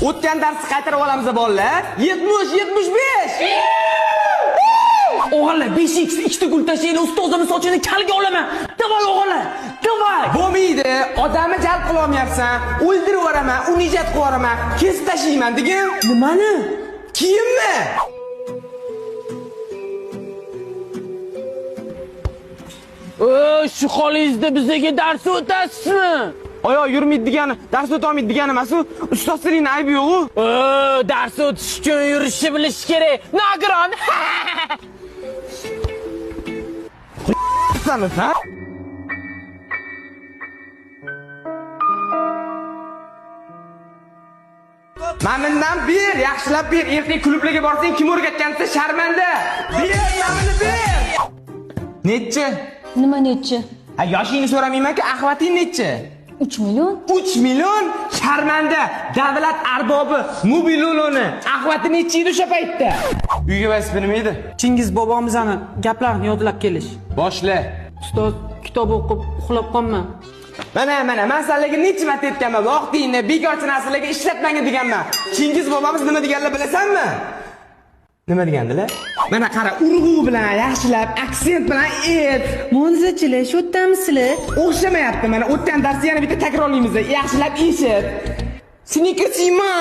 O'tgan darsni qaytarib olamiz bolalar. 70 75. O'g'illar 5x ikkita gul tashlaydi, ustozimni sochini kalga olaman. Davay o'g'illar, davay. Bo'lmaydi, odamni jalb qila olmayapsan. O'ldirib yuboraman, unijat qilib yuboraman, kesib tashlayman degin. Nimani? Kiyimni. Shu holingizda bizga dars o'tasizmi? Oyoq yurmaydi degani, dars o'ta olmaydi degani emas u. Ustozning aybi yo'q-u. Dars o'tish uchun yurishni bilish kerak. Nogiron. San, ha? Mana ber, yaxshilab ber. Ertaga klublarga borsang kim o'rgatgan desa sharmanda. Ber, mana ber. Nechi? Nima nechi? Ha, yoshingni so'ramayman-ku, ahvating nechi? 3 million? 3 million sharmanda, davlat arbobi mobiluloni ahvati nechi edi o'sha paytda? Uyga vazifa nima edi? Chingiz bobomizni gaplarini yodlab kelish. Boshla. Ustoz, kitob o'qib uxlab qolma. Mana, mana, men sizlarga necha marta aytganman, vaqtingni bekorchi narsalarga ishlatmangin deganman. Chingiz bobomiz nima deganlar bilasanmi? Nima degandilar? Mana qara, urg'u bilan, yaxshilab, aksent bilan ayt. Mo'jizachilar, shu yerdamisizlar? O'xshamayapti. Mana o'tgan darsni yana bitta takrorlaymiz. Yaxshilab eshit. Snikasima.